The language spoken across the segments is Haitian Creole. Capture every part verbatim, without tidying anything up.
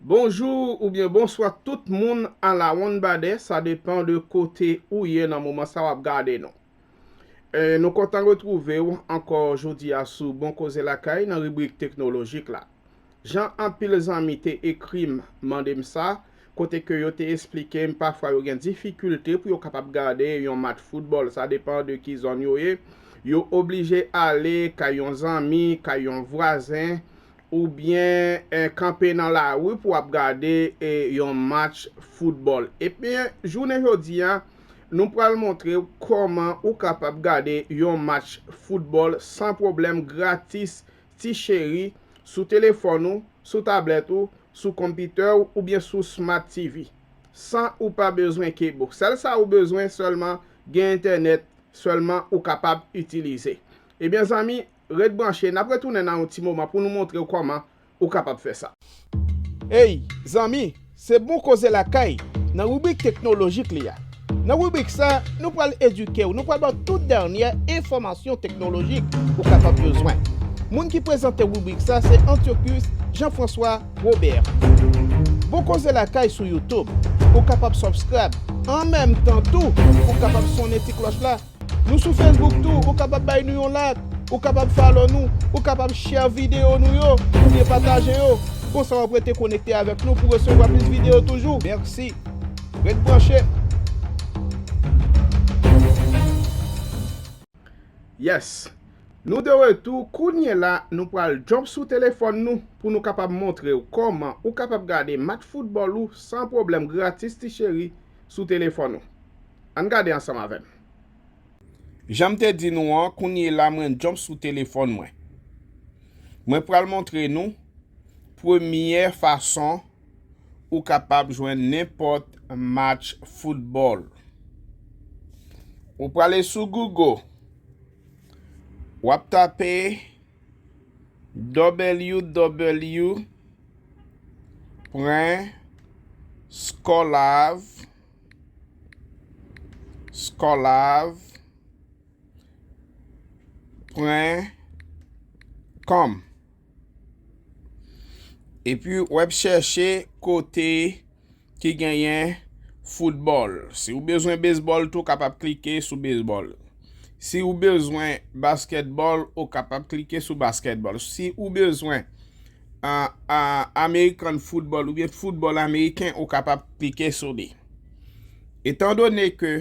Bonjou oubyen bonswa tout moun alawonnbadè, sa depann de kote ou ye nan moman sa w ap gade nou. E, nou kontan retwouve w ankò jodi a sou Bon Koze Lakay nan ribrik teknolojik la. Jan anpil zanmi te ekri m, mande m sa, kote ke yo te esplike m pafwa yo gen difikilte pou yo kapab gade yon match foutbòl, sa depann de ki zòn yo ye. Yo oblije ale kay yon zanmi, kay yon vwazen, oubyen, eh, kanpe nan lari pou w ap gade, eh, yon match foutbòl. Ebyen, jounen jodi a, nou pral montre w kòman ou kapab gade yon match foutbòl san pwoblèm, gratis, ti cheri, sou telefòn ou, sou tablèt ou, sou konpitè w oubyen sou Smart T V, san ou pa bezwen kebo. Sèl sa ou bezwen sèlman gen entènèt, sèlman ou kapab itilize. Ebyen zanmi, ret branche, n ap retounen nan yon ti moman pou nou montre w kòman ou kapab fè sa. Ey, zanmi, se Bon Koze Lakay, nan ribrik teknolojik li a. Nan ribrik sa, nou pral edike w, nou pral ba w tout dènyè enfòmasyon teknolojik ou kapab bezwen. Moun ki prezante ribrik sa se Antiochus Jean-François Robert. Bon Koze Lakay sou YouTube. Ou kapab subscribe. An menm tan tou, ou kapab sonnen ti klòch la. Nou sou Facebook tou, ou kapab bay nou yon like, ou kapab follow nou, ou kapab share videyo nou yo, oubyen pataje yo. Konsa w ap rete konekte avèk nou pou resevwa plis videyo toujou. Mèsi. Ret branche. Yes. Nou de retou, kounye la, nou pral jump sou telefòn nou pou nou kapab montre w kòman ou kapab gade match foutbòl ou san pwoblèm gratis ti cheri sou telefòn ou. Ann gade ansanm avè m. Jan m te di nou an, kounye la mwen jump sou telefòn mwen. Mwen pral montre nou premyè fason ou kapab jwenn nenpòt match foutbòl. Ou prale sou Google, w ap tape w w w pwen skolav, skolav pwen kòm. Epi w ap chèche kote ki genyen foutbòl. Si w bezwen bezbòl tou, w kapab klike sou bezbòl. Si w bezwen baskètbòl, ou kapab klike sou baskètbòl. Si w bezwen, a, a, American football oubyen foutbòl ameriken, ou kapab klike sou li. Etandone ke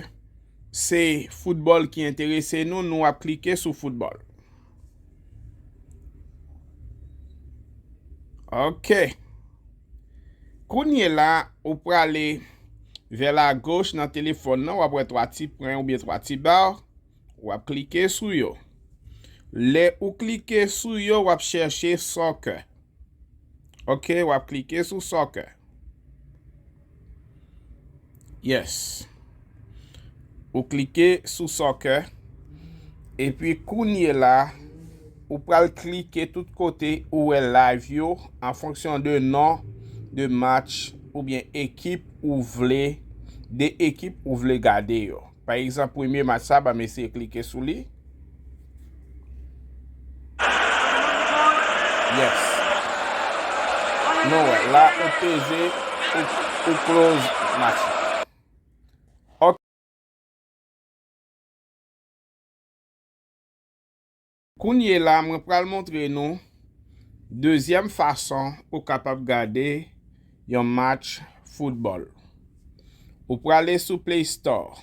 se foutbòl ki enterese nou, nou ap klike sou foutbòl. Ok. Kounye la, ou prale vè lagoch nan telefòn nan, w ap wè twa ti pwen oubyen twa ti ba. W ap klike sou yo. Lè ou klike sou yo, w ap chèche soccer. Ok, w ap klike sou soccer. Yes. Ou klike sou soccer. Epi kounye la, ou pral klike tout kote ou wè live yo an fonksyon de non de match oubyen ekip ou vle, de ekip ou vle gade yo. Pa egzanp, premye match sa, ban m eseye klike sou li. Yes. Nou wè, la ou peze, ou, ou close match la. Ok. Kounye la, mwen pral montre nou dezyèm fason ou kapab gade yon match foutbòl. Ou prale sou Play Store.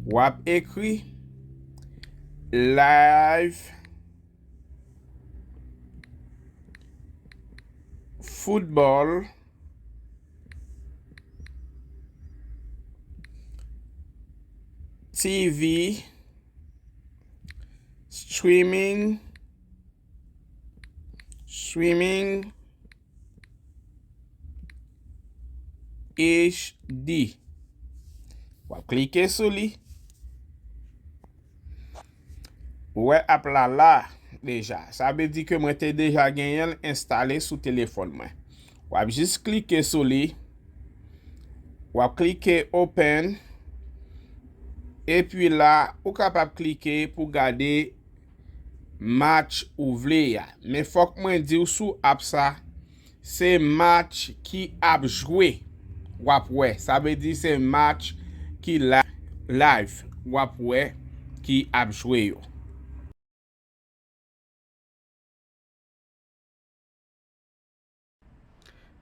W ap ekri Live Football T V Streaming, streaming H D. W ap klike sou li. Ou wè app la la deja. Sa vle di ke mwen te deja genyen l enstale sou telefòn mwen. W ap jis klike sou li. W ap klike open. Epi la, ou kapab klike pou gade match ou vle a. Men fòk mwen di w sou app sa, Se match ki ap jwe, w ap wè. Sa vle di se match ki la, live, w ap wè ki ap jwe yo.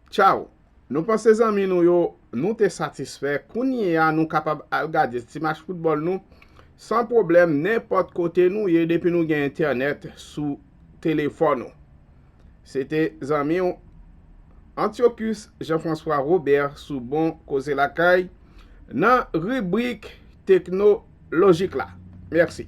Tchaw. Nou panse zanmi nou yo, nou te satisfè. Kounye a, nou kapab al gade ti match foutbòl nou san pwoblèm, nenpòt kote nou ye, depi nou gen entènèt sou telefòn nou. Se te zanmi w Antiochus Jean François Robert sou Bon Koze Lakay nan ribrik teknolojik la. Mèsi.